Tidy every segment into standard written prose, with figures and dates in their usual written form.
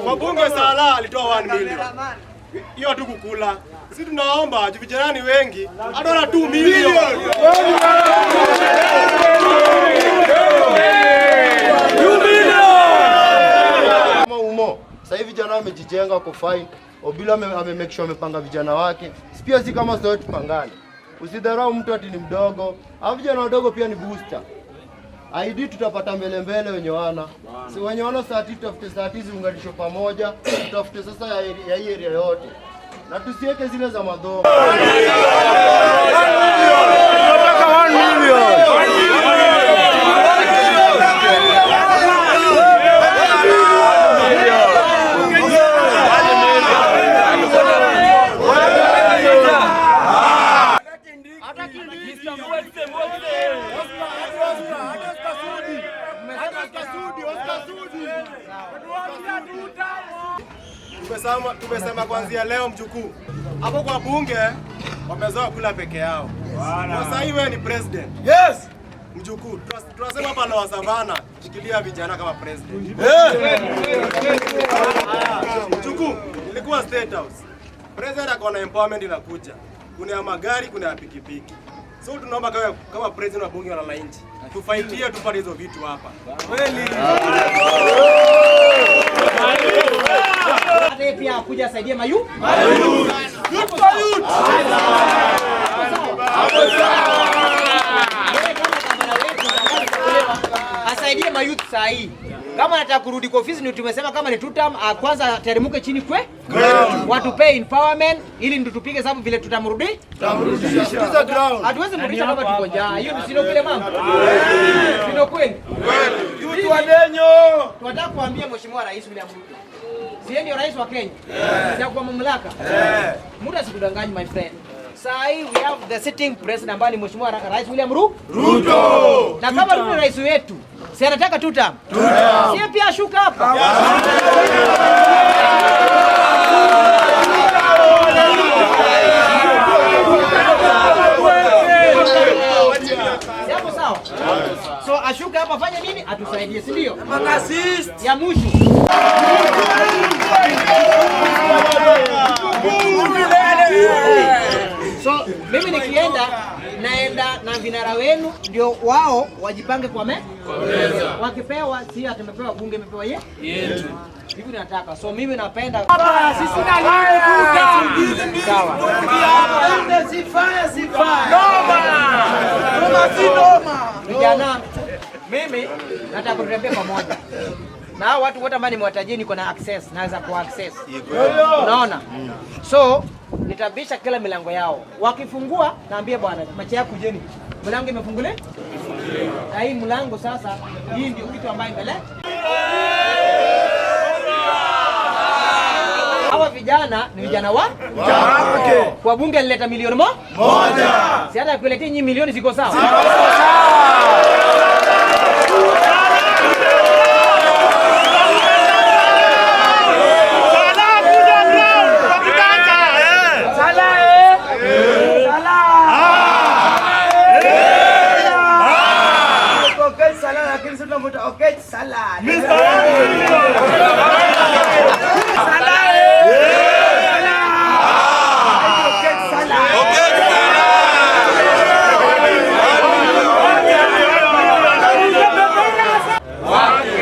Kwa bunge Salah alitoa 1 million. Hiyo tu kukula. Sisi tunaomba juu vijana ni wengi, hata na 2 million. Kama umo sasa hivi vijana wamejijenga, wako fine. Obilo ame make sure amepanga vijana wake. Pia si kama sote tupangane. Usidharau mtu ati ni mdogo. Hao vijana wadogo pia ni booster. ID tutapata mbele mbele wenye wana. Si wenye wana saa tutafute saa ziunganishwe pamoja, tutafute sasa ya hii area yote. Na tusiweke zile za madhomo. Tunataka 1 million. Tumesema kuanzia leo mjukuu, hapo kwa bunge wamezoea kula peke yao. Sasa hivi wewe ni president. Yes. Mjukuu, tunasema hapa Lower Savannah, shikilia vijana kama president. Mjukuu, nilikuwa State House. President akaona empowerment inakuja. Kuna ya magari, kuna ya pikipiki. So tunaomba kama president wa bunge la wananchi, tufaitie tupate hizo vitu hapa. Hata yeye pia akuja asaidie mayu. Youth for youth. Yeye kama gavana wetu asaidie mayouth saa hii. Kama anataka kurudi kwa ofisi, ndio tumesema kama ni two term, kwanza ateremke chini kwe watupee empowerment ili ndio tupige sababu vile tutamrudi. Sikiza ground. Hatuwezi mrudisha kama tuko njaa. Hiyo ndio kweli mama. Sio kweli? Youth wa Denyo. Tunataka kuambia Mheshimiwa Rais William Ruto. Si yeye ndio rais wa Kenya? Si kwa mamlaka? Muda sikudanganyi my friend. Saa hii we have the sitting president ambaye ni Mheshimiwa Rais William Ruto. Na kama Ruto ni rais wetu, si anataka two term? Si yeye pia ashuka hapa? Si hapo sawa? So ashuke hapa afanye nini? Atusaidie, si ndio? Ya mwisho. So mimi nikienda naenda na vinara wenu ndio wao wajipange kwa meza. Wakipewa si ati tumepewa bunge imepewa ye yetu. Hivi nataka. So mimi napenda Sisi na nini sawa. Noma si noma. Vijana, mimi nataka kutembea pamoja na hao watu wote ambao nimewatajia, niko na access, naweza ku access. Unaona? So nitabisha kila milango yao, wakifungua naambia bwana, macho yako kujeni, mlango imefunguliwa. Na hii mlango sasa, hii ndio kitu ambayo mbele hawa vijana ni vijana wa kwa bunge alileta milioni moja. Si hata kuletea nyinyi milioni ziko sawa?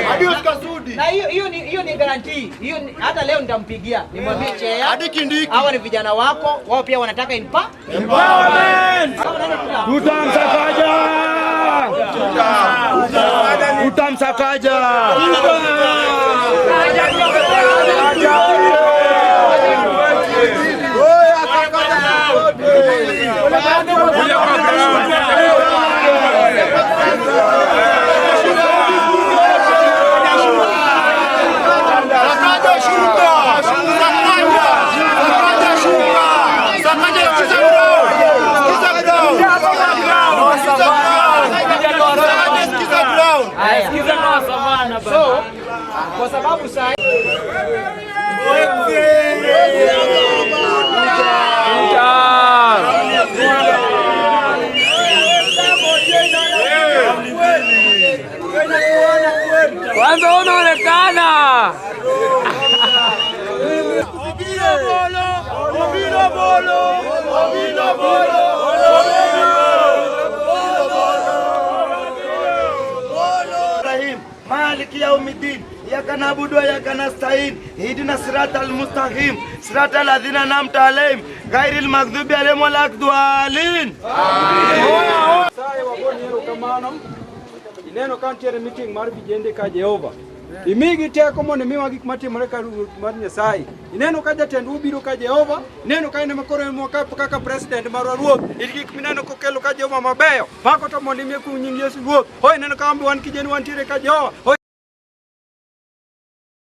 Hadi Oscar Sudi. Na hiyo ni guarantee. Hiyo hata leo nitampigia. Nimwambie Chea. Hadi Kindiki. Hawa ni vijana wako, wao pia wanataka Empowerment. Kama nani Utamsakaja. Utamsakaja. Sakaja shuka. Sakaja. Sakaja shuka. Sakaja sikiza ground. Sikiza ground. Sikiza ground. Sakaja sikiza ground. Haya. So, kwa sababu saa Kwanza unaonekana. Maliki yaumiddin. Iyyaka na'budu wa iyyaka nasta'in. Ihdina siratal mustaqim. Siratal ladzina an'amta alaihim ghairil maghdubi alaihim waladdallin. Nyasaye wagoni erokamano ineno ka nitiere meeting mar vijende ka Jehova imigi teko mondo imiwa gik matimore ka ruoth mar Nyasaye. Ineno ka jatend obiro ka Jehova, ineno ka en ema koro en kaka president marwa ruoth, in gik mineno kokelo ka Jehova mabeyo, mako to mondo imiye kuom nying Yesu ruoth. Ho ineno ka wan kijeni wantiere ka Jehova. Ho